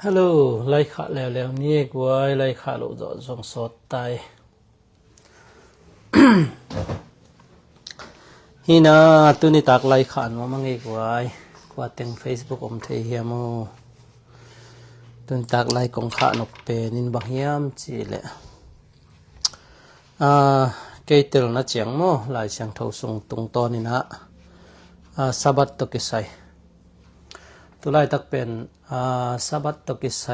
Hello, ໄລຂະແລ້ວແລ້ວນີ້ກວາຍ ໄລຂະໂລດເຈາະຊ່ອງສອດຕາຍ. ຮີນາ ຕູນີຕາກໄລຂະນົມມັງເອກວາຍ ກວາແຕ່ງ Facebook ອົມເທຮຽມໂອ ຕູນີຕາກໄລກົງຂະນົບເປນິນບັງຮຽມຈີແລະ ອາ ເກຍເຕີລນະຈຽງໂມ ລາຍຊຽງໂທຊຸງຕຸງຕອນນີ້ນະ ອາ ສະບັດໂຕເກໄຊ ຕຸລາຍຕັກເປັນ ອາ ສະບັດໂຕເກໄຊ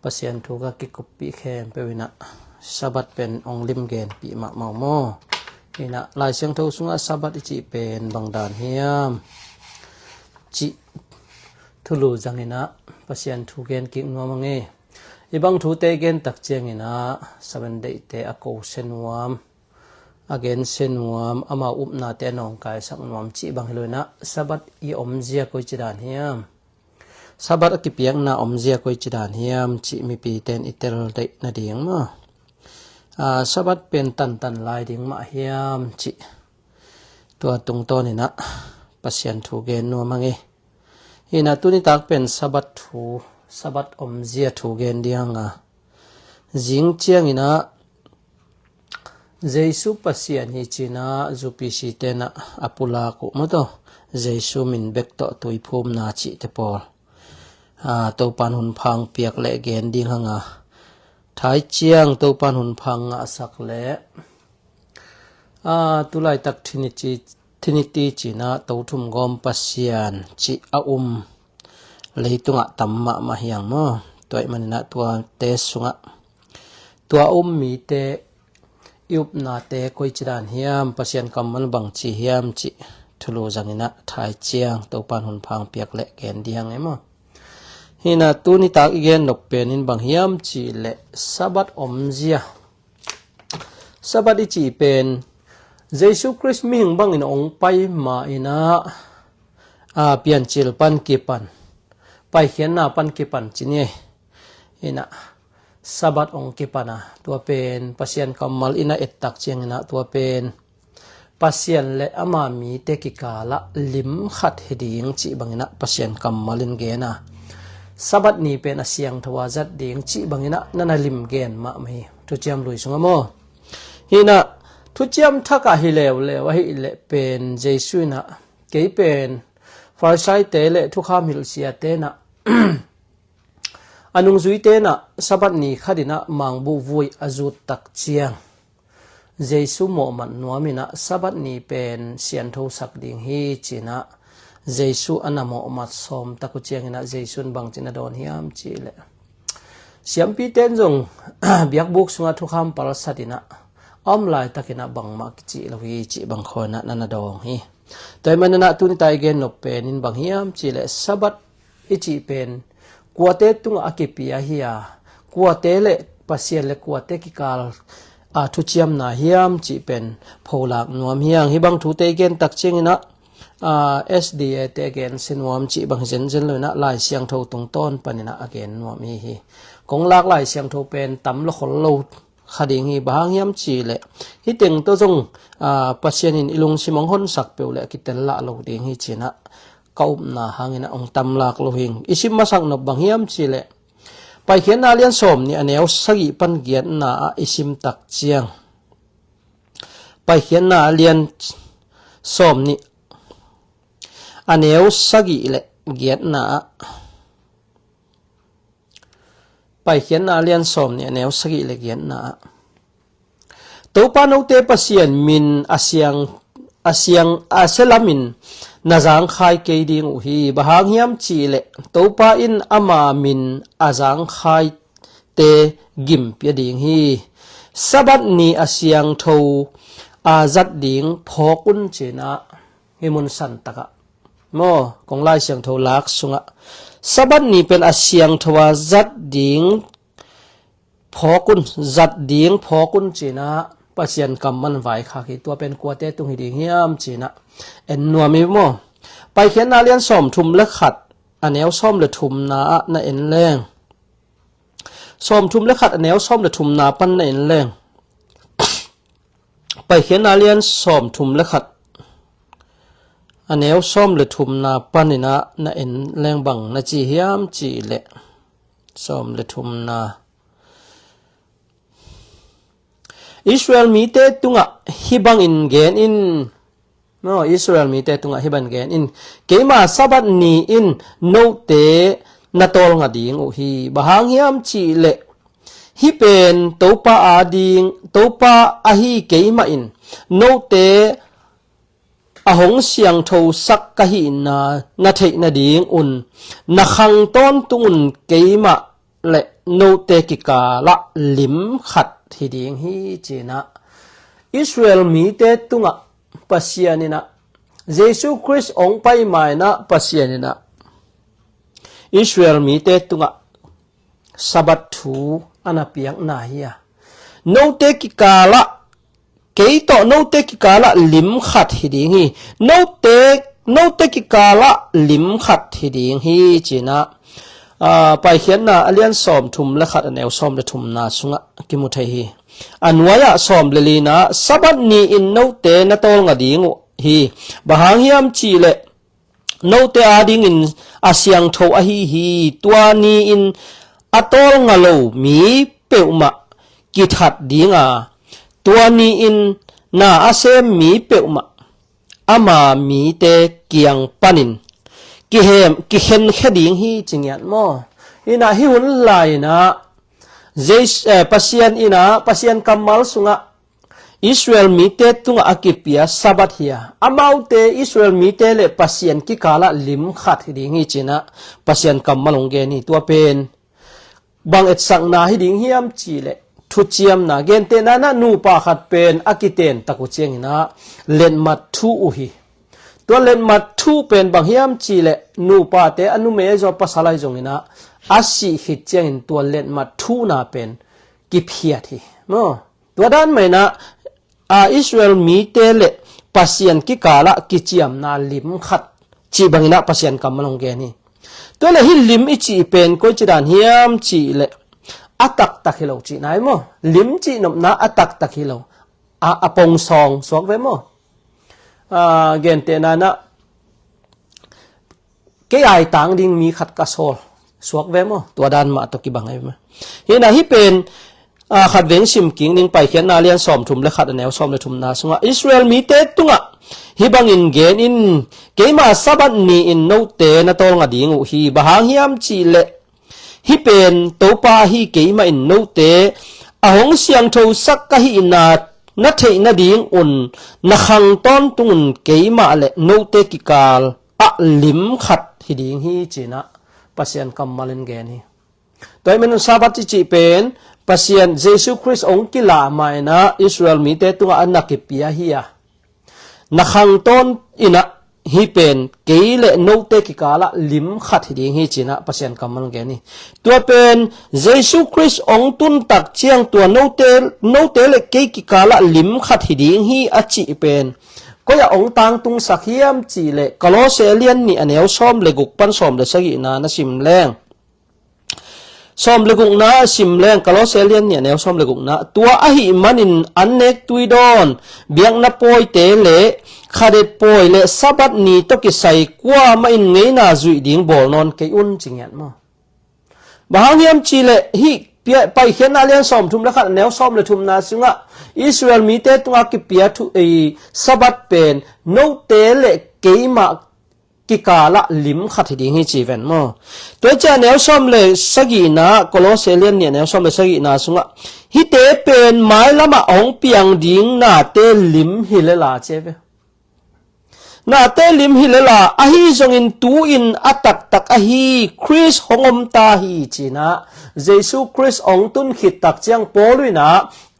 ປະຊຽນທູກະກິກຸບປິແຄມເປວິນະ ສະບັດເປັນອົງລິມແກນປິມະເມົາໂມ ນີ້ນະ ລາຍຊຽງໂທຊຸງອາ ສະບັດອີຈິເປັນບັງດານຮຽມ ຈິ ທຸລູຈັງອີນະ ປະຊຽນທູແກນກິກນົວມະເງ ອີບັງທູເຕແກນຕັກຈຽງອີນະ ສະເວັນເດເຕອາໂກເຊນວມ ອາເກນເຊນວມ ອາມາອຸບນາແຕນອງກາຍສັກນວມ ຈິບັງຮີໂລຍນະ ສະບັດອີອົມເຈຍໂກຍຈິດານຮຽມ ສະບັດອາກິປຽກນາອົມເຈຍໂກຍຈິດານຮຽມ ຈິມີປີແຕນອີເຕລເດນະດິງມາ ອາ ສະບັດເປັນຕັນຕັນລາຍດິງມະຮຽມ ຈິ ຕົວຕຸງໂຕນີ້ນະ ປະຊຽນທູແກນນົວມະເງ ອີນະ ຕູນີຕາກເປັນສະບັດທູ ສະບັດອົມເຈຍທູແກນດຽງອາ ຈິງຈຽງອີນະ ເຈຊູປະຊຽນຮີຈິນະ ຢູປີຊີເຕນະ ອາປຸລາກຸມະໂຕ ເຈຊູມິນເບັກໂຕ ຕຸຍພູມນາຈິເຕປອລ ອາ ໂຕປານຮຸນພາງປຽກແລະແກນດິງຫະງາ ທາຍຈຽງ ໂຕປານຮຸນພາງງະສັກແລະ ອາ ຕຸລາຍຕັກທິນິຈິ ທິນິຕິຈິນະ ໂຕທຸມກອມປະຊຽນ ຈິອາອຸມ ເລຕຸງະຕຳມະມະຮຽງໂມ ຕົວມະນິນະ ຕົວເຕຊຸງະ ຕົວອຸມມີເຕ ອິອຸບນາເຕໂກຍຈິດານຮຽມ ປະຊຽນກຳມັນບັງຈີຮຽມ ຈິ ທຸລູຈັງນິນະ ທາຍຈຽງ ໂຕປານຮຸນພາງປຽກແລະແກນດຽງເອໂມ ຮີນາ ຕູນີຕາກອີເກນນົບເປນິນບັງຮຽມຈີແລະ ສະບັດອົມເຈຍ ສະບັດອີຈິເປັນ ເຈຊູຄຣິສມີຫຶງບັງອິນອົງໄປມາອີນະ ອາ ປ່ຽນຈິລປັນກິປັນ ໄປຂຽນນາປັນກິປັນຈິເນ ອີນະ ສະບັດອົງກິປັນອາ ຕົວເປັນປະຊຽນກຳມາລອິນນະ ເອັດຕັກຈຽງອີນະ ຕົວເປັນ ປະຊຽນແລະອາມາມີເຕກິກາລະລິມຂັດເຮດີງ ຈິບັງອີນະ ປະຊຽນກຳມາລິນເກນາ ສະບັດນີເປັນອາຊຽງທະວາຈັດດີງ ຈິບັງອີນະ ນະນະລິມແກນມະມະຮີ ທຸຈຽມລຸຍສຸງອະໂມ ຮີນະ ທຸຈຽມທະກະຮີແລວແລວອະຫິແລະເປັນເຈຊູນະ ເກຍເປັນຟາຣິໄຊເຕແລະທຸຄາມຫິລເຊຍເຕນະ ອະນຸງຈຸຍເຕນະ ສະບັດນີຄະດິນະ ມາງບຸວຸຍອະຈູດຕັກຈຽງ ເຈຊູໂມມັນນົວມີນະ ສະບັດນີເປັນຊຽນໂທສັກດີງຮີຈີນະ ເຈຊູອະນະໂມມັດຊອມຕະກຸຈຽງຮີນະ ເຈຊູນບັງຈິນະດອນຮຽມຈີແລະ ຊຽມປີເຕນຈົງ ບຽກບຸກສຸງອະທຸຄາມປະລັດສະດີນະ ອອມລາຍຕະກິນະ ບັງມະກິຈິລະວີຈິບັງຄອຍນະ ນະນະດອງຮີ ໂຕຍມະນະນະ ຕູນິຕາອີເກນນົບເປນິນບັງຮຽມຈີແລະ ສະບັດ ອີຈິເປັນ ກົວເຕຕຸງອາກິເປຍເຮຍ ກົວເຕເລ ປະຊຽນເລ ກົວເຕກິກາລ ອາ ທຸຈຽມນາຮຽມ ຈິເປັນ ໂພລາກນວມຮຽງ ຮີບັງທູເຕເກນຕັກຈຽງອີນະ ອາ ເອສດີເອ ເຕເກນຊິນວມ ຈິບັງເຊັນເຊັນເລີນະ ລາຍຊຽງໂທຕຸງຕ້ອນປານິນະ ອາເກນນວມຮີ ກົງລາກລາຍຊຽງໂທເປັນ ຕຳລະຄົນໂລ ຄະດີງຮີ ບາຫາງຮຽມຈີແລະ ຮີເຕັງໂຕຈົງ ອາ ປະຊຽນຫິນ ອີລຸງຊິມອງ ຫົນສັກເປີວແລະ ກິເຕັນລະໂລດີງຮີຈີນະ ກະອຸບນາຫາງຮີນະ ອົງຕຳລາກໂລຫິງ ອີຊິມມະສັກນົບບັງຮຽມຈີແລະ ໄປຂຽນນາລຽນສອມນີ້ ອາແນວສະກິປັນກຽດນາ ອາ ອີຊິມຕັກຈຽງ ໄປຂຽນນາລຽນສອມນີ້ ອາແນວສະກິແລະກຽດນາ ໄປຂຽນນາລຽນສອມນີ້ ອາແນວສະກິແລະກຽດນາ ໂຕປານົກເຕປະຊຽນມິນ ອາຊຽງ ອາຊຽງ ອາເຊລາມິນ ນະຈາງຄາຍເກຍດີງອຸຮີ ບາຫາງຮຽມຈີແລະ ໂຕປາອິນອາມາມິນ ອາຈາງຄາຍເຕກິມປຽດີງຮີ ສະບັດນີອາຊຽງໂທ ອາຈັດດີງ ພອກອຸນເຈນາ ເຮມຸນສັນຕະກະ ມໍ ກົງລາຍຊຽງໂທລາກສຸງະ ສະບັດນີເປັນອາຊຽງໂທວາຈັດດີງ ພໍກຸນ ຈັດດີງ ພໍກຸນຈີນະ ປະຊຽນກຳມັນວາຍຄາຄີ ຕົວເປັນກົວເຕຕຸງຮີດີງຮຽມຈີນະ ເອັນນົວມີມໍ ໄປຂຽນນາລຽນສອມທຸມແລະຂັດ ອາແນວສອມແລະທຸມນາອະນະເອັນແລງ ສອມທຸມແລະຂັດ ອາແນວສອມແລະທຸມນາປັນນະເອັນແລງ ໄປຂຽນນາລຽນສອມທຸມແລະຂັດ ອາແນວຊອມແລະທຸມນາປານນີ້ນະ ນະເອັນແລງບັງນະຈີ່ຫຽມຈີ່ແລະ ຊອມແລະທຸມນາ. ອິດສະຣາເອລມີເຕຕຸງະ ຮິບັງອິນແກນອິນ ເນາະ ອິດສະຣາເອລມີເຕຕຸງະ ຮິບັງອິນແກນອິນ ເກມາສະບັດນີອິນ ໂນເຕ ນະຕອລງາດີງອຸຮີ ບະຫາງຫຽມຈີ່ແລະ ຮິເປນ ໂຕປາອາດີງ ໂຕປາອາຮີເກມາອິນ ໂນເຕ ອາຫົງສຽງໂທສັກກະຫິນາ ນະເທນະດີງອຸນ ນະຄັງຕອນຕຸງອຸນເກມະ ແລະ ໂນເຕກິກາລະລິມຂັດ ທີ່ດີງຮີຈີນະ ອິດສະຣາເອລມີເຕຕຸງະ ປະເຊຍນີ້ນະ ເຢຊູຄຣິສອົງໄປມາຍນະ ປະເຊຍນີ້ນະ ອິດສະຣາເອລມີເຕຕຸງະ ສະບັດທູ ອານາປຽກນາເຮຍ ໂນເຕກິກາລະ ເກໂຕະ ໂນເຕກິກາລະລິມຂັດ ທີ່ດີງຮີ ໂນເຕ ໂນເຕກິກາລະລິມຂັດ ທີ່ດີງຮີຈີນະ ອາ ປາຍຂຽນນາ ອາລຽນຊອມທຸມແລະຂັດ ອາແນວຊອມແລະທຸມນາ ສຸງະ ກິມຸໄທຮີ ອານວາຍະຊອມແລະລີນາ ສະບັດນີອິນ ໂນເຕ ນະຕອລງາດີງອຸຮີ ບະຫາງຫຽມຈີ່ແລະ ໂນເຕອາດິງອິນ ອາສຽງໂທອາຮີຮີ ຕົວນີອິນ ອາໂຕລງາໂລ ມີເປວມະ ກິທັດດີງາ ຕົວນີອິນ ນາອາເຊມ ມີເປວມະ ອາມາມີເຕກຽງປານິນ ກິເຮມ ກິເຄັນແຄດີງຮີຈີງຽນມໍ ອີນາຮີຮຸນລາຍນາ ເຢ ເອ ປະຊຽນອີນາ ປະຊຽນກຳມາລສຸງະ ອິດສະຣາເອລມີເຕຕຸງອາກິເປຍ ສະບັດເຮຍ ອາມາວເຕ ອິດສະຣາເອລມີເຕ ແລະ ປະຊຽນກິກາລະລິມຂັດ ທີ່ດີງຮີຈີນະ ປະຊຽນກຳມາລົງແກນີ ຕົວເປນ ບັງເອັດສັງນາ ຮີດີງຫຽມຈີ່ແລະ ທຸຈຽມນາ ເກນເຕນານະ ນູປາຂັດເປນ ອາກິເຕນຕະກຸຈຽງນາ ເລັນມັດທູອຸຮີ ຕົວເລັນມັດທູເປນບັງຫຽມຈີ່ແລະ ນູປາເຕ ອະນຸເມໂຈ ປະສາໄລຈົງນາ ອາຊິຂິດຈຽງ ຕົວເລັນມັດທູນາເປັນ ກິເພຍທີ ເນາະ ຕົວດ້ານໄມນະ ອາ ອິດສະຣາເອລມີເຕ ແລະ ປະຊຽນກິກາລະກິຈຽມນາລິມຂັດ ຈີບັງນະ ປະຊຽນກຳມາລົງແກນີ ຕົວລະຫິນລິມອີຈີເປັນ ກົຍຈີດານຫຽມຈີ ແລະ ອາຕັກຕະຄີໂລຈີນາຍມໍ ລິມຈີນົບນາ ອາຕັກຕະຄີໂລ ອາ ອາປົງຊອງ ສວກເວມໍ ອາ ເກນເຕນານະ ເກຍອາຍຕາງດິງມີຂັດກະໂຊລ ສວກເວມໍ ຕົວດ້ານມະ ຕົວກິບັງໄອມະ ເຮນາຮີເປັນ ອາ ຂັດເວັງຊິມກິງ ນິງໄປຂຽນນາລຽນຊອມທຸມ ແລະ ຂັດອາແນວຊອມ ແລະ ທຸມນາ ສຸງະ ອິດສະຣາເອລມີເຕຕຸງະ ຮີບັງອິນເກນອິນ ເກມາສະບັດນີອິນ ໂນເຕ ນະຕອລງາດີງອຸຮີ ບະຫາງຫຽມຈີ ແລະ ຮີເປນ ໂຕປາຮີເກມາອິນ ໂນເຕ ອາຫົງສຽງໂທສັກກະຫິນາ ນະເທນະດີງອຸນ ນະຄັງຕອນຕຸງອຸນເກມາ ແລະ ໂນເຕກິກາລະລິມຂັດ ຮີດີງຮີຈີນະ ປະຊຽນກຳມາລະເນນເກນຮີ ໂດຍເມນູຊາບັດຈິຈິເປັນ ປະຊຽນເຢຊູຄຣິສອົງກິລາມາຍນະ ອິດສະຣາເອລມີເຕຕຸງອານາກິເປຍເຮຍ ນະຄັງໂຕນອິນນະ ຮີເປັນ ເກ ແລະ ໂນເຕກິກາລະລິມຂັດ ຮີດີງຮີຈີນະ ປະຊຽນກຳມາລະເນນເກນຮີ ຕົວເປັນ ເຢຊູຄຣິສອົງຕຸນຕັກຈຽງ ຕົວໂນເຕ ໂນເຕ ແລະ ເກກິກາລະລິມຂັດ ຮີດີງຮີອາຈິເປັນ ກໍຢາອົງຕາງຕຸງສັກຫຽມຈີ ແລະ ກະໂລເຊລຽນນີ ອາແນວຊອມ ແລະ ກຸກປັນຊອມ ແລະ ສະກິນານະ ຊິມແລງ ຊອມເລກຸກນາ ຊິມແລງ ກາໂລເຊລຽນເນຍ ແນວຊອມເລກຸກນາ ຕົວອະຫິມະນິນ ອັນເນກຕຸຍດອນ ບຽກນະໂປຍເຕເລ ຄາເດັດໂປຍ ແລະ ສະບັດນີ ຕົກກິໄຊ ກວາມະອິນ ເງຍໜ້າ ຈຸຍດິງ ບອລນອນ ເກຍອຸນ ຈິງແຫງມາ. ບາຫາງຮຽມຈີ ແລະ ຫິເປຍ ໄປຂຽນນາລຽນຊອມທຸມລະຂັດ ແນວຊອມເລທຸມນາ ຊຶງອະ ອິດສະຣາເອລມີເຕຕຸງອາກິເປຍ ທຸ ເອ ສະບັດເປນ ໂນເຕ ແລະ ເກມະ ກິກາລະລິມຂັດ ທີ່ດີງຮີຈີແວ່ນມໍ. ຕົວຈາແນວຊອມເລສະກີນາ ໂກໂລເຊລຽນເນຍ ແນວຊອມເລສະກີນາ ຊຶງອະ ຫິເຕເປນ ມາຍລະມະ ອອງປຽງ ດິງ ນາເຕ ລິມ ຫິເລລາ ເຈເວ ນາເຕ ລິມ ຫິເລລາ ອະຫິ ຊົງອິນ ຕູອິນ ອະຕັກ ຕັກ ອະຫິ ຄຣິສ ຫົງອົມຕາ ຫິ ຈີນາ ເຢຊູຄຣິສ ອອງຕຸນ ຂິດ ຕັກ ຈຽງ ໂປລຸຍນາ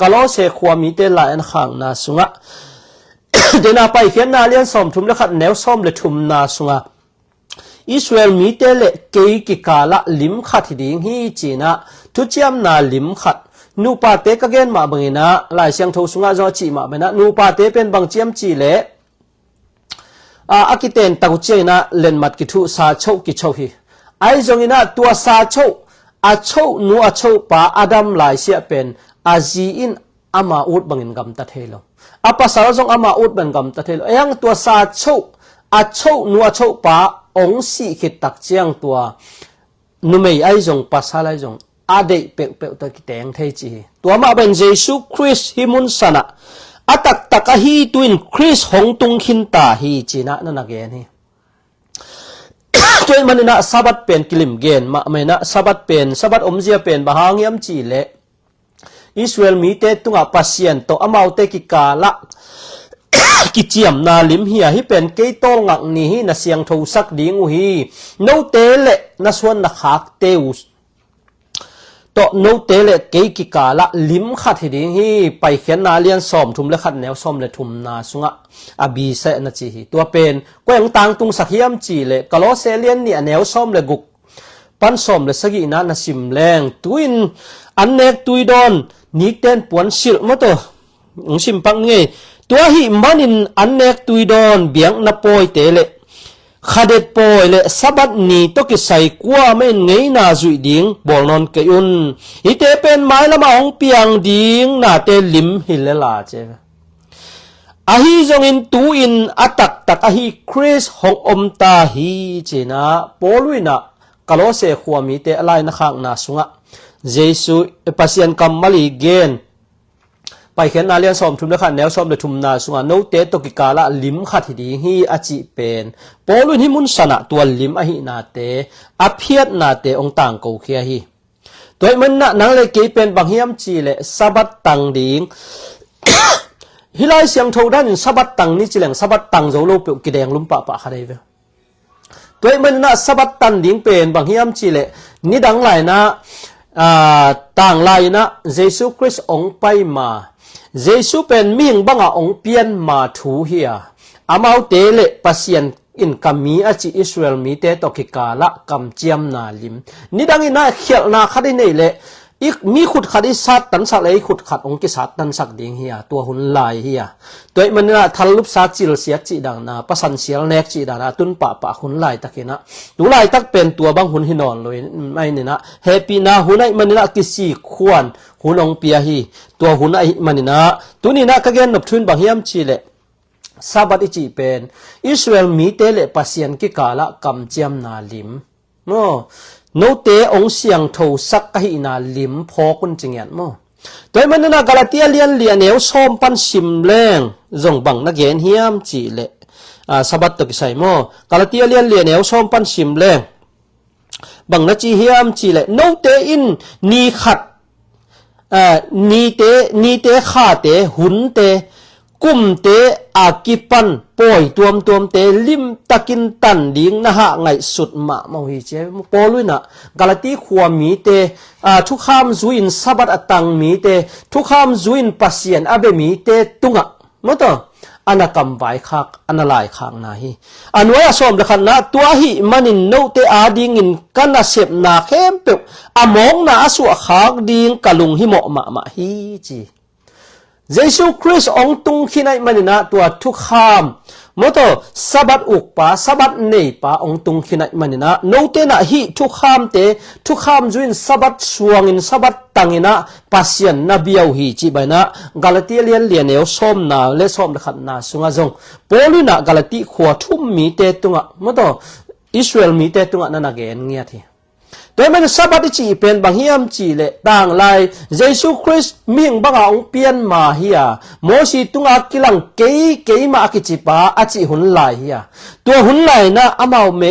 ກາໂລເຊ ຄວາມມີເຕ ລາຍ ອັນ ຂ້າງນາ ຊຶງອະ ເດນາ ໄປຂຽນນາລຽນຊອມທຸມລະຂັດ ແນວຊອມເລທຸມນາ ຊຶງອະ ອິດສະຣາເອລມີເຕ ແລະ ເກກິກາລະລິມຂັດ ທີ່ດີງຮີຈີນາ ທຸຈຽມນາລິມຂັດ ນູປາເຕ ກະເກນມະ ບັງອີນາ ລາຍຊຽງໂທ ຊຶງອະ ຈໍຈີມະ ເບນາ ນູປາເຕເປັນ ບັງຈຽມຈີ ແລະ ອາ ອາກິເຕນ ຕະກຸເຈນາ ເລນມັດ ກິທຸ ຊາໂຊ ກິໂຊຮີ ອາຍ ຈົ່ງອີນາ ຕົວ ຊາໂຊ ອາໂຊ ນູ ອາໂຊ ປາ ອາດຳ ລາຍເຊຍເປັນ ອາຈີອິນ ອາມາອຸດ ບັງອິນ ກຳຕະເທໂລ ອາປາສາລະ ຈົ່ງ ອາມາອຸດ ບັງກຳຕະເທໂລ ອາຍັງ ຕົວ ຊາໂຊ ອາໂຊໜູອາໂຊປາ ອົງສີຂິດຕັກຈຽງຕົວ ນຸເມຍອາຍຈົງ ປາຊາລອຍຈົງ ອາເດກເປັກເປັກຕົວກິແຕງເທຈີ ຕົວມາເປັນເຢຊູຄຣິສຮີມຸນຊະນະ ອາຕັກຕັກອາຮີຕຸນຄຣິສຫົງຕຸງຂິນຕາຮີຈີນະ ນະນະເກນຮີ ໂດຍມະນິນະ ສະບັດເປັນກິລິມເກນ ມະເມນະ ສະບັດເປັນ ສະບັດອົມເຈຍເປັນ ບາຫາງຍາມຈີເລ ອິສຣາເອລມີເຕຕຸງອາປະຊຽນໂຕອາມາວເຕກິກາລະ ກິຈຽມນາລິມເຮຍ ຮີເປັນເກໂຕລງັກນີ ຮີນາຊຽງໂທສັກດີງອູຮີ ໂນເຕເລ ນາຊວນນາຄາກເຕວ ໂຕໂນເຕເລ ເກກິກາລະ ລິມຂັດຮີດີງຮີ ໄປຂຽນນາລຽນຊອມທຸມເລຂັດແນວຊອມເລທຸມນາສຸງອະ ອາບີເຊນະຈີຮີ ຕົວເປັນ ແຂວງຕ່າງຕຸງສັກຮຽມຈີເລ ກາໂລເຊລຽນນີ້ອະແນວຊອມເລກຸກ ປັນຊອມເລສະກິນະນາຊິມແລງ ຕຸຍນ ອັນແນກຕຸຍດອນ ນີກແຕນປວນຊິລມະໂຕ ອືມ ຊິມປັກເງຍ ຕົວຫິມານິນ ອັນແນກຕຸຍດອນ ບຽງນະປອຍເຕເລ ຂະເດັດປອຍເລ ສະບັດນີຕົກກິດໄຊ ກົວເມັນເງຍໜາຈຸຍດິງ ບອລນອນເກຍອຸນ ອີເຕເປັນມາຍລະມາອອງປຽງດິງ ນາເຕລິມຫິເລລາເຈ ອາຮີຈົ່ງອິນຕູອິນ ອາຕັກຕັກອາຮີຄຣິສຫົງອົມຕາຮີຈີນະ ໂປລຸຍນະ ກາໂລເຊຂົວມີເຕອາລາຍນະຄາງນາສຸງອະ ເຢຊູ ປະຊຽນກຳມະລີເກນ ໄປຂຽນນາລຽນຊອມທຸມເລຂັດແນວຊອມເລທຸມນາສຸງອະ ໂນເຕໂຕກິກາລະ ລິມຂັດຮີດີງຮີ ອາຈິເປັນ ໂປລຸຍນະ ຮີມຸນຊະນະ ຕົວລິມອະຫິນາເຕ ອາພຽດນາເຕ ອົງຕ່າງໂກເຄຍຮີ ຕົວມັນນະ ນັງເລເກເປັນບາງຮຽມຈີເລ ສະບັດຕັງດີງ ຮີລາຍຊຽງໂທດັນ ສະບັດຕັງນີຈີແລງ ສະບັດຕັງໂຈໂລເປວກິແດງລຸມປະປະຄະໄດເວ ຕົວມັນນະ ສະບັດຕັນດີງເປັນບາງຮຽມຈີເລ ນີດັງລາຍນະ ອາ ຕ່າງລາຍນະ ເຢຊູຄຣິສອົງໄປມາ ເຢຊູເປັນມິງບັງອາອົງປ່ຽນມາທູເຮຍ ອາມາວເຕເລ ປະຊຽນ ອິນກະມີອາຈິອິສຣາເອລມີເຕໂຕກິກາລະກຳຈຽມນາລິມ ນິດັງອິນນາຂຽວນາຄະດິເນເລ ອີກມີຂຸດຂັດອີສາດຕັນສັກເລ ຂຸດຂັດອົງກິສາດຕັນສັກດີງເຮຍ ຕົວຮຸນລາຍເຮຍ ຕົວມັນນະ ທັນລຸບສາຈິລເສຍຈິດັງນາ ປະສັນເສຍລແນກຈິດັງນາ ຕຸນປະປະຮຸນລາຍຕັກເຮຍນະ ຕຸລາຍຕັກເປັນຕົວບັງຮຸນຮີນອນໂລຍໄມນີ້ນະ ເຮປີນາຮຸນໄອມັນນີ້ນະ ກິຊີຂວັນຮຸນອົງເປຍຮີ ຕົວຮຸນໄອມັນນີ້ນະ ຕຸນີ້ນະ ກະແກນນົບທຶນບາງຮຽມຈີເລ ສະບັດອີຈິເປັນ ອິສຣາເອລມີເຕເລ ປະຊຽນກິກາລະກຳຈຽມນາລິມ ໂມ ໂນເຕອົງຊຽງໂທສັກກະຫິນາລິມ ພໍຄຸນຈິງແງນໂມ ໂດຍມັນນະ ກາລາເຕຍລຽນລຽນແນວຊອມປັນຊິມແລງ ຈົ່ງບັງນະເກນຮຽມຈີເລ ອາ ສະບັດຕົກໃສ່ໂມ ກາລາເຕຍລຽນລຽນແນວຊອມປັນຊິມແລງ ບັງນະຈີຮຽມຈີເລ ໂນເຕອິນ ນີຂັດ ເອີ ນີເຕ ນີເຕ ຂາເຕ ຮຸນເຕ ກຸມເຕ ອາກິປັນ ປ່ອຍຕວມຕວມເຕ ລິມຕະກິນຕັນດິງ ນະຫະໄງສຸດມະເມົາຮີເຈ ໂປລຸຍນະ ກາລາຕີຂົວມີເຕ ອາ ທຸຄາມຊູອິນ ສະບັດອະຕັງມີເຕ ທຸຄາມຊູອິນ ປະຊຽນອາເບມີເຕ ຕຸງອະ ມະເຕີ ອານາກຳວາຍຄາກ ອານາລາຍຄາກນາຮີ ອານວຍອາຊອມລະຄັນນະ ຕົວຫິມານິນໂນເຕອາດີງິນ ການາເຊັບນາເຄັມເປີວ ອາມອງນາອາສຸອາຄາກດີງ ກາລຸງຫິເໝາະມະມະຮີຈີ ເຢຊູຄຣິສອົງຕຸງຄີໄນມະນິນະ ຕົວທຸຄາມ ມະເຕີ ສະບັດອຸກປາ ສະບັດເນຍປາ ອົງຕຸງຄີໄນມະນິນະ ໂນເຕນະຫິ ທຸຄາມເຕ ທຸຄາມຈຸນ ສະບັດຊວງອິນ ສະບັດຕັງອິນນະ ປາຊຽນນະບຽວຮີຈິບາຍນະ ກາລາເຕຍລຽນລຽນແນວຊອມນາ ແລະ ຊອມລະຄັນນາ ສຸງອາຊົງ ໂປລິນະ ກາລາຕິຂົວທຸມມີເຕຕຸງອະ ມະເຕີ ອິສຣາເອລມີເຕຕຸງອະ ນະນະແກນງຽດຮີ ໂດຍແມ່ນສະບັດອີຈິເປັນບາງຮຽມຈີແລະຕ່າງລາຍ ເຢຊູຄຣິສມິງບາງອາອົງປ່ຽນມາເຮຍ ໂມຊີຕຸງອາກິລັງເກ ເກມາອາກິຈິປາ ອາຈິຮຸນລາຍເຮຍ ຕົວຮຸນລາຍນະອາມາວເມ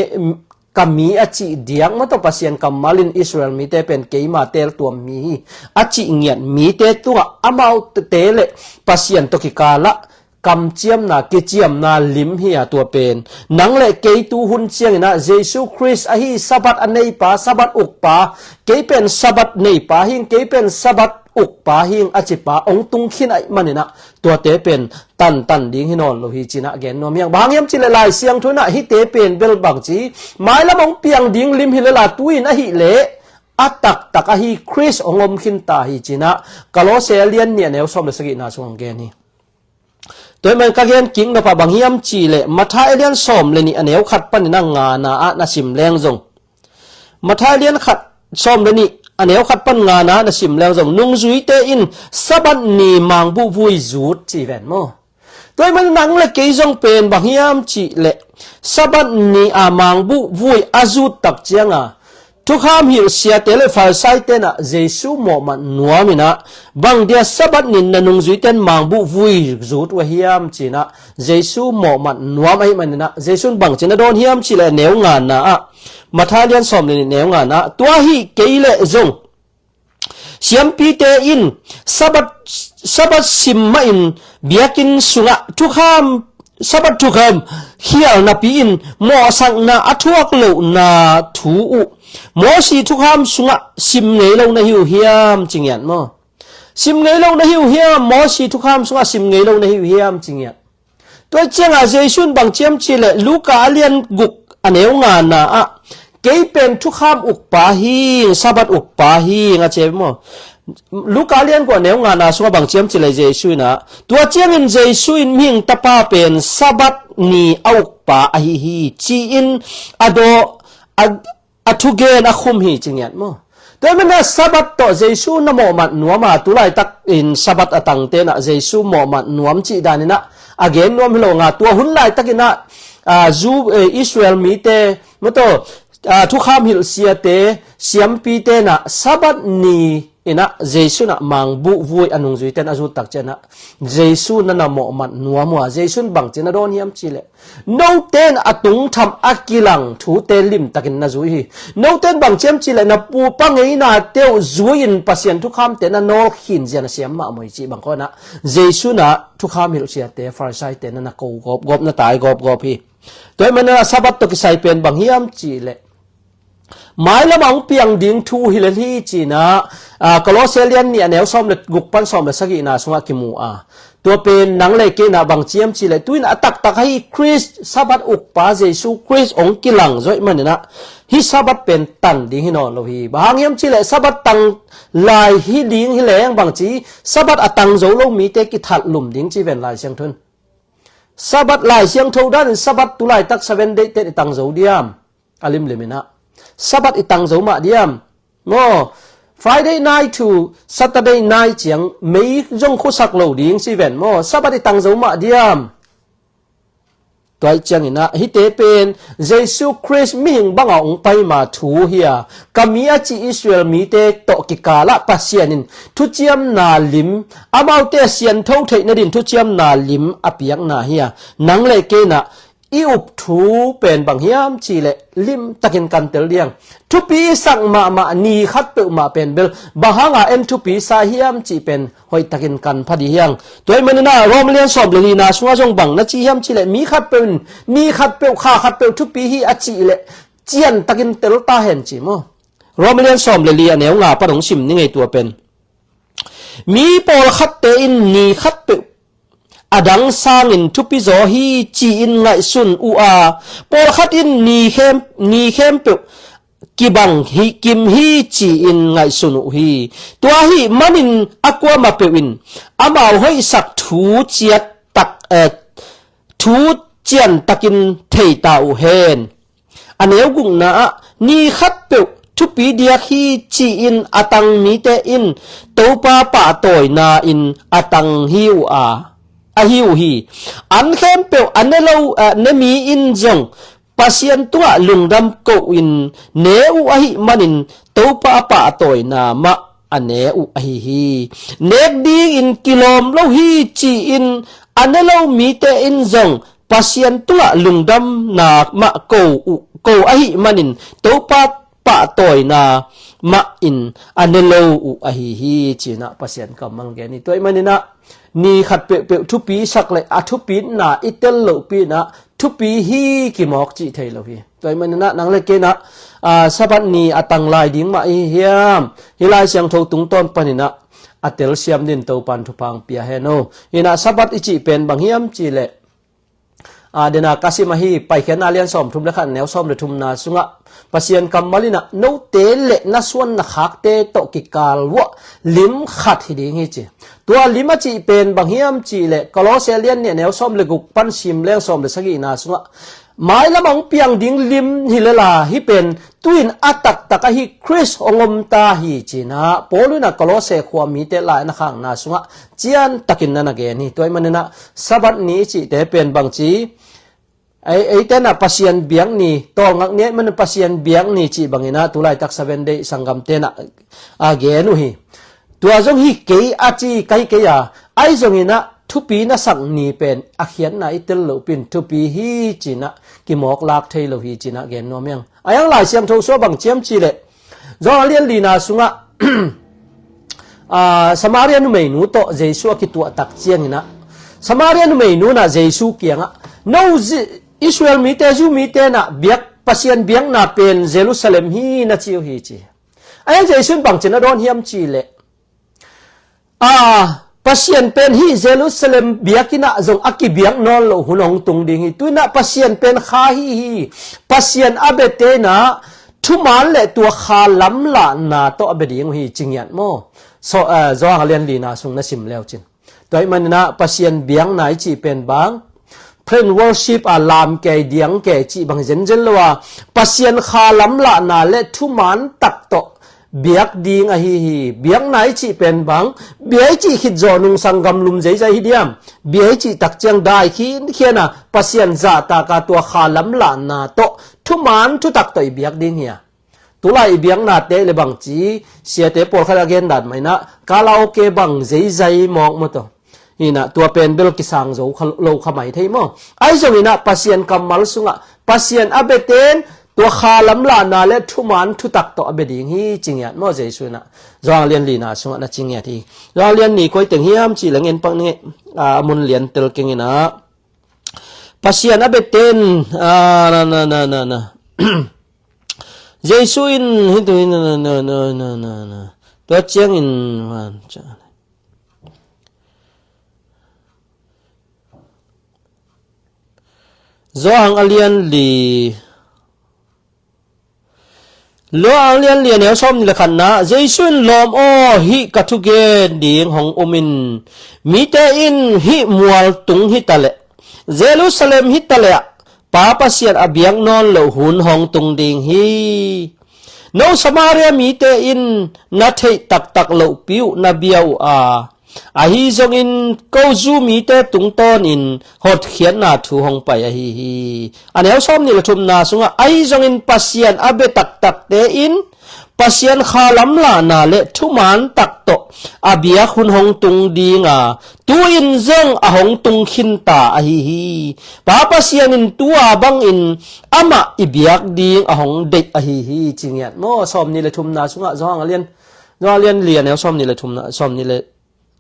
ກະມີອາຈິດຽງ ມະເຕີປາຊຽນກຳມາລິນ ອິສຣາເອລມີເຕເປັນເກມາເຕລຕົວມີ ອາຈິງຽດມີເຕຕົວອາມາວເຕເລ ປາຊຽນຕົກິກາລະ ກຳຈຽມນາ ເກຈຽມນາ ລິມເຮຍຕົວເປັນ ນັງແລເກຕູຮຸນຈຽງນະ ເຢຊູຄຣິສອາຮີ ສະບັດອະເນຍປາ ສະບັດອຸກປາ ເກເປັນສະບັດເນຍປາ ຫິງເກເປັນສະບັດ ອຸກປາຫິງອາຈິປາ ອົງຕຸງຄີນໄອມານິນະ ຕົວເຕເປັນ ຕັນຕັນດິງຮີນອນໂລຮີຈິນະແກນນວມຮຽງ ບາງຮຽມຈິລະລາຍຊຽງທຸນະ ຮີເຕເປັນເບລບັງຈີ ມາຍລະມົງປຽງດິງລິມຮີລະລາຕຸຍນະຮີເລ ອາຕັກຕັກອາຮີຄຣິສອົງອົມຄີນຕາຮີຈິນະ ກາໂລເຊລຽນເນຍແນວຊອມລະສະກິນາຊົງແກນຮີ ໂດຍມັນກະແກນກິງນະພະບາງຮຽມຈີແລະ ມະທາຍລຽນຊອມລະນິອະແນວຂັດປັນນະງານາອະນະຊິມແລງຊົງ ມະທາຍລຽນຂັດ ຊອມລະນິ ອາແນວຂັດປັນງານານະຊິມແລງຊົງ ນຸງຈຸຍເຕອິນ ສະບັດນີມາງບຸວຸຍຈູດຈີແວນມໍ Tua ahih manin nang leh kei zong pen bang hiam cih leh, Sabbath ni a mangbuh vui a zut tak ciang a, thukham hilhsiate leh Pharisaite in a Jesu mawhmat nuam in a, bang dia Sabbath nin na nungzuite'n mangbuh vui zut uh a hiam ci in a, Jesu mawhmat nuam ahih manin a, Jesu'n bangci in a dawn hiam cih leh a neu ngana ah, Matthai lian sawm leh nih neu ngana ah, tua hi kei leh zong siampite in Sabbath, Sabbath sim mah in biakin sungah thukham, Sabbath thukham khial napi in mawhsakna a thuak lohna thu uh Mosi thukham sungah sim ngei lo na hi uh hiam ci ngiat maw? Sim ngei lo na hi uh hiam? Mosi thukham sungah sim ngei lo na hi uh hiam ci ngiat. Tua ciang a Jesu'n bangci hiam cih leh Luka a lian guk a neu ngana ah, kei pen thukham ukpa hing, Sabbath ukpa hing a ci maw? Luka a lian guk a neu ngana sungah bangci hiam cih leh Jesu'n a, tua ciangin Jesu'n mihing tapa pen Sabbath ni a ukpa ahi hi ci in a dawn a a thugen a khum hi ci ngiat maw? Tua ahih manin a Sabbath tawh Jesu na mawhmat nuam a, tulaitak in Sabbath a tangte'n a Jesu mawhmat nuam cih dan in a, a gen nuam hi lo ngal. Tua hun laitak in a, a, Jew, eh, Israel mite, maw taw, a, thukham hilhsiate, siampite'n a Sabbath ni in a Jesu'n a mangbuh vui a nungzuite'n a zut tak ciang a, Jesu na na mawhmat nuam uh a, Jesu'n bangci in a dawn hiam cih leh, note'n a tungtham a kilang thute limtakin na zui hi. Note'n bangci hiam cih leh na pupa ngeinate uh zui-in Pasian thukhamte na nawlkhin zia na siam mahmah hi ci bang khaw in a, Jesu'n a thukham hilhsiate, Pharisaite na na ko gawpgawp, na tai gawpgawp hi. Tua ahih manin a Sabbath tawh kisai pen bang hiam cih leh, mailam a hong piang ding thu hi lel hi ci in a, a, Kolose lian nih a neu sawm leh guk pan sawm leh sagihna sungah kimu a. Tua pen nang leh kei'n a bangci hiam cih leh, tu in a taktak ahi Khrist, Sabbath ukpa Jesu Khrist hong kilang zawh ahih manin a, hih Sabbath pen tan ding hi nawn lo hi. Bang hang hiam cih leh Sabbath tang lai hi ding hi leng bangci, Sabbath a tang zo lo mite kithatlum ding ci ven Lai Siangtho in. Sabbath Lai Siangtho dan in Sabbath tulaitak Seventh Day te'n i tang zo diam? A limlim in a. Sabbath i tang zo mah diam? Maw, Friday night to Saturday night ciang mei zong khusak lo ding ci ven maw? Sabbath i tang zo mah diam? Tua ahih ciangin a, hihte pen Jesu Khrist mihing banga hong pai ma thu hi a, ka mi a ci Israel mite tawh kikal ah Pasian in thuciamna lim, amaute a siangtho theihna din thuciamna lim a piakna hi a, nang leh kei'n a i up thu pen bang hiam cih leh limtakin kan tel ding. Thupi i sak mahmah ni khat peuhmah pen bel bang hang a en thupi sa hiam cih pen hoihtakin kan pha ding hi hang. Tua ahih manin a Rom lian sawm leh lina sungah zong bang na ci hiam cih leh mi khat peuh in ni khat peuh, kha khat peuh thupi hi a cih leh ciantakin tel ta hen ci maw? Rom lian sawm leh li a neu nga pan hong sim ning ei tua pen. Mi pawlkhatte in ni khat peuh a dang sangin thupi zaw hi ci-in ngaihsun uh a, pawlkhat in ni khem, ni khempeuh kibang hi, kim hi ci-in ngaihsun uh hi. Tua ahih manin a kuamah peuh in amau hoihsak thu ciat tak, eh, thu ciantakin thei ta uh hen. A neu gukna ah, ni khat peuh thupi diak hi ci-in a tang mite in Topa pahtawina in a tang hi uh a, ahi uh hi. An khempeuh a ne lo, a ne mi in zong Pasian tungah lungdam ko in ne uh ahih manin Topa pahtawina mah a ne uh ahi hi. Nek dingin kilawm lo hi ci-in a ne lo mite in zong Pasian tungah lungdamna mah ko uh, ko ahih manin Topa pahtawina mah in a ne lo uh ahi hi ci-in a Pasian kammal gen hi. Tua ahih manin a ni khat peuhpeuh thupi sak leh a thupina i tel lohpi in a thupi hi kimawk cih thei lo hi. Tua ahih manin a nang leh kei in a, a, Sabbath ni a tang lai ding mah i hi hiam? Hih Lai Siangtho tungtawn panin a a telsiam din Topan thupha hong pia hen aw. Hi in a Sabbath i cih pen bang hiam cih leh, a, den a ka sim ahi, Paikhiatna lian sawmthum leh khat, neu sawm leh thumna sungah Pasian kammal in a, note leh na suan na khakte tawh kikal uah lim khat hi ding hi ci. Tua lim a cih pen bang hiam cih leh Kolose lian nih a neu sawm leh guk pan sim leng sawm leh sagihna sungah ມາຍລະມັງປຽງດິງລິມຫິເລລາ ຫິເປັນຕຸຍນອາຕັກຕັກອະຫິ ຄຣິສອົງອົມຕາຫິ ຈີນະ. ປາວໂລນະ ກອໂລເຊ ຄວາມມີເຕລາຍນະ ຂ້າງໜ້າສຸງະ ຈຽນຕັກກິນນະນະເກນີ ຕົວມັນນະ ສະບັດນີຈິເຕເປັນບັງຈີ ໄອ ໄອເຕນະ ປະຊຽນບຽງນີ ຕອລງັກເນຍ ມັນປະຊຽນບຽງນີຈິບັງອີນະ ຕຸລາຍຕັກສະເວັນເດ ສັງກຳເຕນະ ອາເກນຸຫິ ຕົວຈົງຫິເກອາຈີໄກເກຍາ ໄອຈົງອີນະ ທຸປີນະສັງນີເປັນ ອາຄຽນນາອີເຕລໂລປິນ ທຸປີຫິຈີນະ ກິມອກລາກເທໂລຫິຈີນະ ເກນໂນມຽງ ອາຍັງລາຍຊຽງໂທຊົວບັງຈຽມຈີເລ ຈອງອາລຽນລີນາສຸງະ ອາ ສະມາເຣຍນຸເມຍນູໂຕ ເຢຊູອາກິຕົວະຕັກຈຽງອີນະ ສະມາເຣຍນຸເມຍນູນະ ເຢຊູກຽງອະ ໂນ ອິສຣາເອລມີເຕ ຢູມີເຕນະ ບຽກ ປະຊຽນບຽງນາເປັນ ເຢຣູຊາເລັມຫິນະ ຈິວຫິຈີ ອາຍັງເຢຊູບັງຈີນະ ດອນຮຽມຈີເລ ອາ ປະຊຽນເປັນຫິ ເຢຣູຊາເລັມບຽກກິນະ ຈົງອາກິບຽກນອນໂລ ຫຸນຫົງຕຸງດິງຫິ ຕຸຍນະ ປະຊຽນເປັນຄາຫິ ປະຊຽນອາເບເຕນະ ທຸມານແລະຕົວຄາລຳລະນາໂຕອາເບດິງຫິ ຈິງຍາດໂມ ໂຊ ເອີ ຈອງອາລຽນລີນາສຸງນະ ຊິມແລ້ວຈິນ ຕົວມັນນະ ປະຊຽນບຽງນາຍຈິເປັນບາງ ເພຣນເວີຊິບ ອາລາມແກ່ດຽງແກ່ຈິບັງເຢັນເຢັນລະວ່າ ປະຊຽນຄາລຳລະນາ ແລະ ທຸມານຕັກໂຕ ບຽກດິງອະຫິຫິ ບຽກນາຍຈິເປັນບາງ ບຽກຈິຄິດຈໍນຸງສັງກຳລຸມເຈຍໃຈຫິດຽມ ບຽກຈິຕັກຈຽງດາຍຄີນເຄຍນະ ປະຊຽນຈະຕາກາຕົວຄາລຳລະນາໂຕ ທຸມານທຸຕັກໂຕ ອາບຽກດິງເຮຍ ຕຸລາຍອາບຽກນາເຕເລບັງຈີ ເຊຍເຕໂປລຄະດາເກນດານໄມນະ ກາລາໂອເກບັງເຈຍໃຈມອກໂມໂຕ ຮີນະ ຕົວເປັນເບລກິສາງໂຈ ໂລຄະໄມເທໂມ ໄອຈົງຮີນະ ປະຊຽນກຳມາລະສຸງະ ປະຊຽນອາເບເຕນ ຕົວຄາລຳລະນາ ແລະ ທຸມານທຸຕັກໂຕອາເບດີງຮີ ຈິງຍາດໂມ ເຈຊູນະ ຈອງອາລຽນລີນາສຸງະນະ ຈິງຍາດຮີ ຈອງອາລຽນນີ ກົຍເຕັງຮຽມຈີ ແລະ ເງິນປັກເນ ອາ ອາມຸນລຽນເຕີເກັງຮີນະ ປະຊຽນອາເບເຕນ ອາ ນະ ນະ ນະ ນະ ນະ ເຈຊູອິນ ຮິນ ນະ ນະ ນະ ນະ ນະ ນະ ຕົວຈຽງອິນ ວານຈາ ໂຈອາງອາລຽນລີ ໂລອາງອາລຽນລີ ແນວຊອມນີລະຄັນນະ ເຈຊູອິນ ລອມໂອ ຮີກະທຸເກນດີງ ຫົງອຸມອິນ ມີແຕອິນ ຮີມວນຕຸງຮີຕະແລະ ເຢຣູຊາເລັມຮີຕະແລະ ປາປະຊຽນອາບຽກນອນໂລຫຸນ ຫົງຕຸງດີງຮີ ໂນສະມາເຣຍມີແຕອິນ ນະເທຕັກຕັກໂລປິວ ນະບຽວອາ ອາຮີຈົ່ງອິນ ເກົາຈູມີແຕຕຸງຕອນອິນ ຫົດຂຽນນາທູຫົງໄປອາຮີຮີ ອາແນວຊອມນີລະທຸມນາສຸງອາ ອາຮີຈົ່ງອິນ ປະຊຽນອາເບຕັກຕັກແຕອິນ ປະຊຽນຄາລຳລານາ ແລະ ທຸມານຕັກໂຕ ອາບຽກຫຸນຫົງຕຸງດີງາ ຕູອິນຈົ່ງອາຫົງຕຸງຂິນຕາອາຮີຮີ ປາປະຊຽນອິນ ຕູອາບັງອິນ ອາມະອີບຽກດີງ ອາຫົງເດັກອາຮີຮີ ຈິງຍາດໂມ ຊອມນີລະທຸມນາສຸງອາ ຈອງອາລຽນ ຈອງອາລຽນລຽນແນວຊອມນີລະທຸມນາ ຊອມນີລະ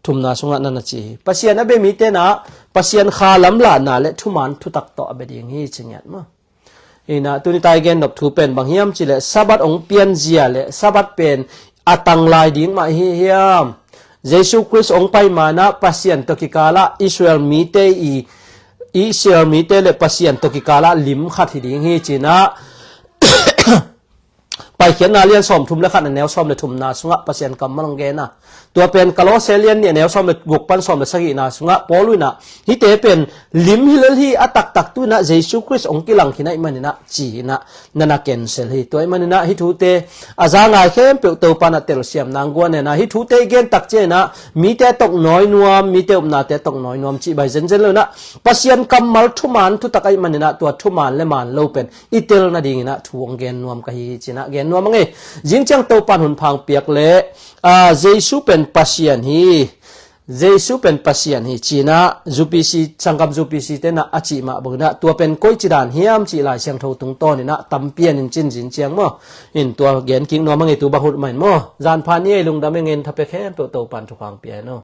ທຸມນາສຸງະນະນະຈີ ປະຊຽນອາເບມີເຕນາ ປະຊຽນຄາລຳລານາ ແລະ ທຸມານທຸຕັກໂຕອາເບດີງຮີ ຈິງຍາດມາ ອີນະ ຕູນິຕາຍເກນນົບທູເປັນບັງຮຽມຈີ ແລະ ສະບັດອົງປ່ຽນເຈຍ ແລະ ສະບັດເປັນອາຕັງລາຍດີງມາຮີຮຽມ ເຢຊູຄຣິສອົງໄປມານະ ປະຊຽນໂຕກິກາລະ ອິສຣາເອລມີເຕອີ ອິສຣາເອລມີເຕ ແລະ ປະຊຽນໂຕກິກາລະ ລິມຂັດຮີດີງຮີ ຈີນະ ໄປຂຽນນາລຽນຊອມທຸມລະຂັນ ແນວຊອມລະທຸມນາສຸງະ ປະຊຽນກຳມະລັງເກນາ ຕົວເປັນກາໂລເຊລຽນນີ້ ແນວຊອມລະບຸກປັນຊອມລະສະກິນາສຸງະ ໂປລຸຍນະ ຮີເຕເປັນ ລິມຮີເລລຮີ ອາຕັກຕັກຕຸນະ ເຢຊູຄຣິສອົງກິລັງຄີໄນມະນີນະ ຈີນະ ນະນະເກນເຊລຮີ ຕົວມະນີນະ ຮີທູເຕ ອາຈາງາຍເຄມເປວເຕີປານະເຕລຊຽມນາງກວນເນນະ ຮີທູເຕເກນຕັກເຈນະ ມີແຕຕົກນ້ອຍນວມ ມີແຕອຸມນາແຕຕົກນ້ອຍນວມ ຈີໃບເຊັນເຊັນເລີນະ ປະຊຽນກຳມະລະທຸມານທຸຕັກໄອມະນີນະ ຕົວທຸມານແລະມານໂລເປັນ ອີເຕລນະດີງນະ ທວງແກນນວມກະຮີຈີນະ ແກນນວມມະເງ ຍິງຈຽງໂຕປານຫຸນພາງປຽກແລ ອາ ເຢຊູເປັນປະຊຽນຮີ ເຢຊູເປັນປະຊຽນຮີຈີນະ ຢູປີຊີ ສັງກຳຢູປີຊີເຕນະ ອາຈີມະເບິ່ງນະ ຕົວເປັນກົຍຈີດານຮຽມຈີລາຍຊຽງໂທຕຸງໂຕນີ້ນະ ຕຳປຽນອິນຈິນຈິນຈຽງມະ ອິນຕົວແກນກິງນວມມະເງ ຕູບາຫຸດໃໝ່ມະ ຈານພານີລຸງດຳເອເງນ ທະເປແຄມໂຕໂຕປານທຸກຄວາມປຽກເນາະ